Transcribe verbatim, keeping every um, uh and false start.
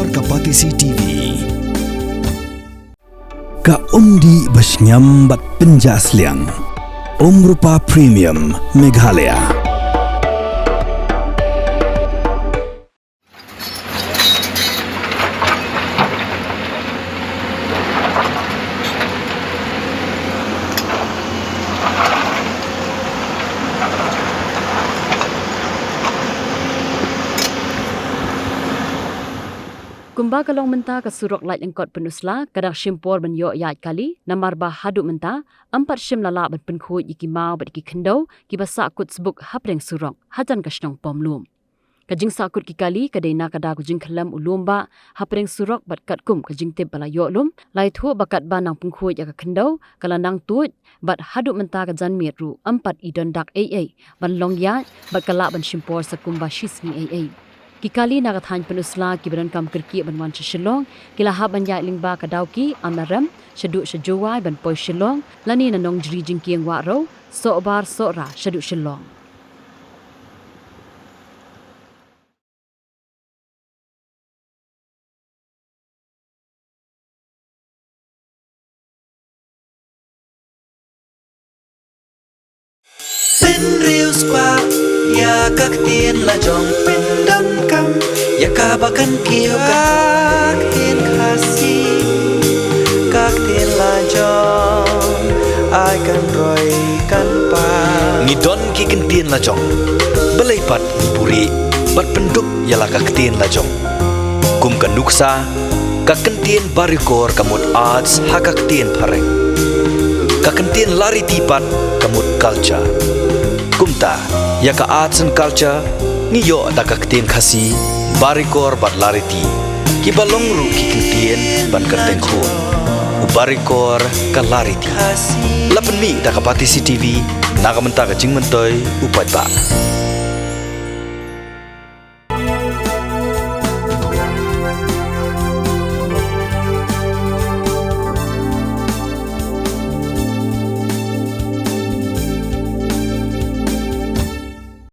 Ka Batesi T V. Ka umdih ba shngiam bad pynjah sliang. Umrupa Premium Meghalaya. Kumba ka long mynta, ka surok Laitlyngkot Pynursla ka dang shim por ban ïoh ïaid kali, namar ba haduh mynta ym pat shym la lah ban pynkhuid ïa ki maw bad ïa ki khyndew kiba sahkut sbuk hapdeng surok hajan ka shnong Pom Lum. Ka jingsahkut ki kali ka dei na ka daw ka jingkhyllem u lum bah hapdeng surok bad katkum ka jingtip ba la ïoh lum, la ïathuh ba katba nang pynkhuid ïa ka khyndew ka la nang tuid, bad haduh mynta ka janmiet ruh ym pat i don dak ei ei ban long ïaid, bad ka lah ban shim por sa kumba shi sngi ei ei. Ki kali na ka thaiñ Pynursla kiba donkam kyrkieh ban wan sha Shillong ki la hap ban ïaid lyngba ka daw ki Amarem shaduh sha Jowai ban poi Shillong, lane na Nongjri Jingkieng Wahrew, Sohbar Sohra shaduh Shillong. Pynriewspah ïa ka ktien lajong, pyndonkam ïa kaba kan kiew ka ktien Khasi, ka ktien lajong ai kan roi kan pan. Ngi don ki kyntien lajong, balei pat ngi buhrieh bad pynduk ïa la ka ktien lajong? Kum ka nuksa, ka kyntien Barikor ka mut arts ha ka ktien phareng. Ka kyntien Lariti pat ka mut culture. Kumta, ïa ka arts and culture ngi ïoh da ka ktien Khasi Barikor bad Lariti, kiba long ruh ki kyntien ban kyrteng khun. U Barikor, ka Lariti. La pynmih da ka Batesi T V na ka bynta ka jingmyntoi u paidbah.